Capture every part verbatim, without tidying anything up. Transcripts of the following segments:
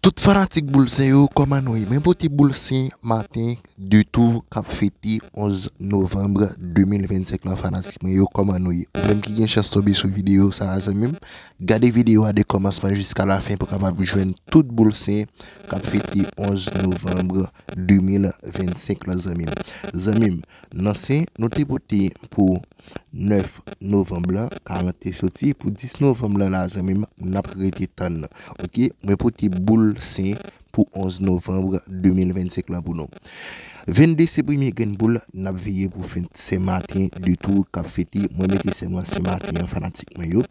Tout fanatik Boul Sen yo, kòman nou ye? Mwen pote Boul Sen maten de tou k ap fete onz novanm de mil vennsenk lan, fanatik mwen yo, kòman nou ye? Ou menm ki gen chans tonbe sou videyo sa a, zanmi m, gade videyo a de kòmansman jiska lafen pou w kapab jwenn tout Boul Sen k ap fete onz novanm de mil vennsenk lan, zanmi m. Zanmi m, nan Sen, nou te pote pou nèf novanm lan, karant te soti, pou dis novanm lan la, zanmi m, n ap rete tann. Oke, mwen pote Boul Sen pou onz novanm de mil vennsenk lan pou nou. Vennde se premye grenn boul n ap veye pou fèt Sen maten de tou k ap fete. Mwen mete Sen lan Sen maten an, fanatik mwen yo,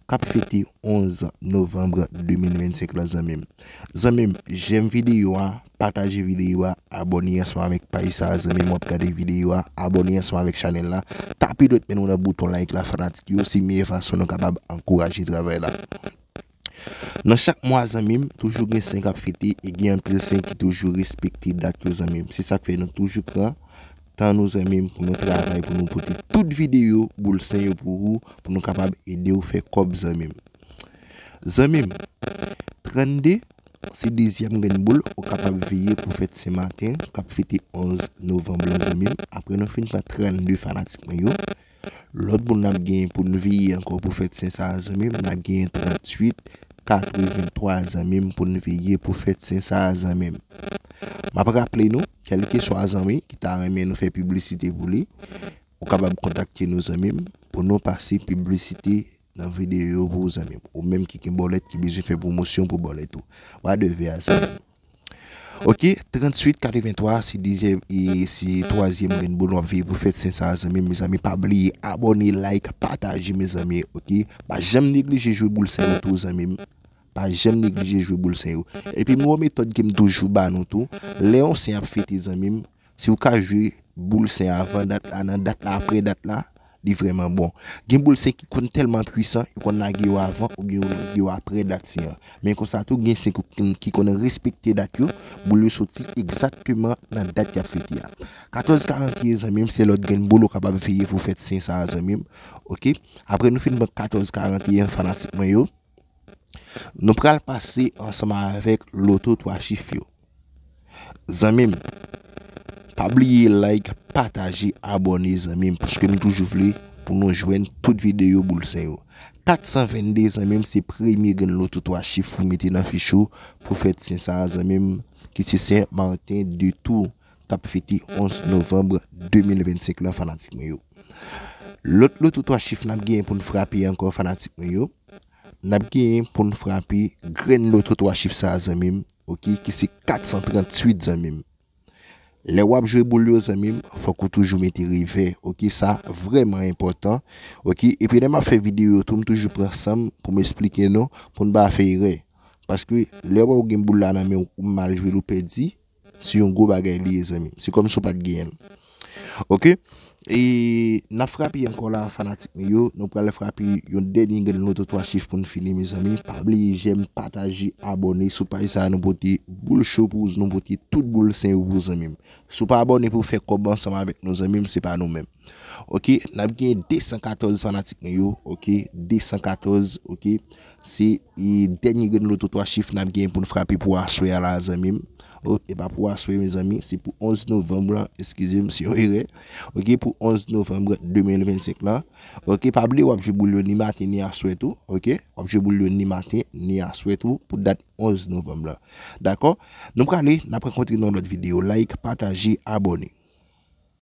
k ap fete onz novanm de mil vennsenk lan, zanmi m. Zanmi m, jèm videyo a, pataje videyo a, abòne ansanm avèk paj sa a, zanmi m, w ap gade videyo a, abòne ansanm avèk chanèl la, tape dwèt men nou nan bouton like la, fanatik yo, se meyè fason nou kapab ankouraje travay la. Nan chak mwa, zanmi m, toujou gen Sen k ap fete e gen anpil Sen ki toujou respekte dat yo, zanmi m. Se sa k fè nou toujou pran tan nou, zanmi m, pou nou travay, pou nou pote tout videyo Boul Sen yo pou ou, pou nou kapab ede w fè kòb, zanmi m. Zanmi m, trannde se dezyèm grenn boul ou kapab veye pou fèt Sen maten, k ap fete onz novanm lan, zanmi m. Apre nou fin pran trannde, fanatik mwen yo, lòt boul n ap genyen pou n veye ankò pou fèt Sen sa a, zanmi m, n ap genyen tranntuit, katrevenntwa, zanmi m, pou n veye pou fèt Sen sa a, zanmi m. M ap raple nou, kèlkeswa zanmi ki ta renmen nou fè piblisite pou li, ou kapab kontakte nou, zanmi m, pou nou pase piblisite nan videyo yo pou ou, zanmi m. Ou menm ki gen bòlèt, ki bezwen fè pwomosyon pou bòlèt ou. Wadèvè a, zanmi m. Oke, tranntuit katrevenntwa, se dezyèm e se twazyèm grenn boul w ap veye pou fèt Sen sa a, zanmi m. Mezanmi, pa bliye abòne, like, pataje, mezanmi, oke? Pa janm neglije jwe Boul Sen yo tou, zanmi m. Pa janm neglije jwe Boul Sen yo. Epi m gen yon metòd ke m toujou ba nou tou. Lè yon Sen ap fete, zanmi m, si w ka jwe Boul Sen avan dat la, nan dat la, apre dat la, li vrèman bon. Gen Boul Sen ki konn tèlman pwisan, yo konn lage yo avan oubyen yo lage yo apre dat Sen an. Men konsa tou, gen Sen ki, ki konn respekte dat yo, boul yo soti egzakteman nan dat y ap fete a. Katòz karanteyen, zanmi m, se lòt grenn boul ou kapab veye pou fèt Sen sa a, zanmi m. Oke? Apre nou fin pran katòz karanteyen, fanatik mwen yo, nou pral pase ansanm avèk loto twa chif yo. Zanmi m, pa bliye like, pataje, abòne, zanmi m, paske m toujou vle pou nou jwenn tout videyo Boul Sen yo. Kat san vennde, zanmi m, se premye grenn loto twa chif pou mete nan fich ou pou fèt Sen sa a, zanmi m, ki se Sen Maten de tou, k ap fete onz novanm de mil vennsenk lan, fanatik mwen yo. Lòt loto twa chif n ap genyen pou n frape ankò, fanatik mwen yo. N ap genyen pou n frape grenn loto twa chif sa a, zanmi m, oke, ki se kat san tranntuit, zanmi m. Lè w ap jwe boul yo, zanmi m, fòk ou toujou mete revè, oke, sa vrèman enpòtan, oke. Epi lè m ap fè videyo yo tou, m toujou pran san m pou m esplike nou, pou n pa fè erè. Paske lè w wè w gen boul la nan men w, ou mal jwe l, ou pèdi, se yon gwo bagay li ye, zanmi m. Se kòmsi w pa t genyen l. Oke? E n ap frape ankò la, fanatik mwen yo. Nou pral frape yon dènye grenn loto twa chif pou n fini, mezanmi. Pa bliye jèm, pataje, abòne sou paj sa a. Nou pote boul cho pou ou, nou pote tout Boul Sen yo pou ou, zanmi m. Si w pa abòne pou w fè kòb ansanm avèk nou, zanmi m, se pa nou menm. Oke, n ap gen de san katòz, fanatik mwen yo. Oke, de san katòz, oke. Se, e, dènye grenn loto twa chif n ap gen pou n frape pou aswè a la, zanmi m. O, e pa pou aswè, mezanmi, se pou onz novanm lan, eskize m, se yon erè. Oke, pou onz novanm de mil vennsenk lan. Oke, pa bliye w ap jwe boul yo ni maten ni aswè tou, oke? W ap jwe boul yo ni maten ni aswè tou pou dat onz novanm lan. Dakò? Nou prale, n ap rankontre nan yon lòt videyo. Like, pataje, abòne.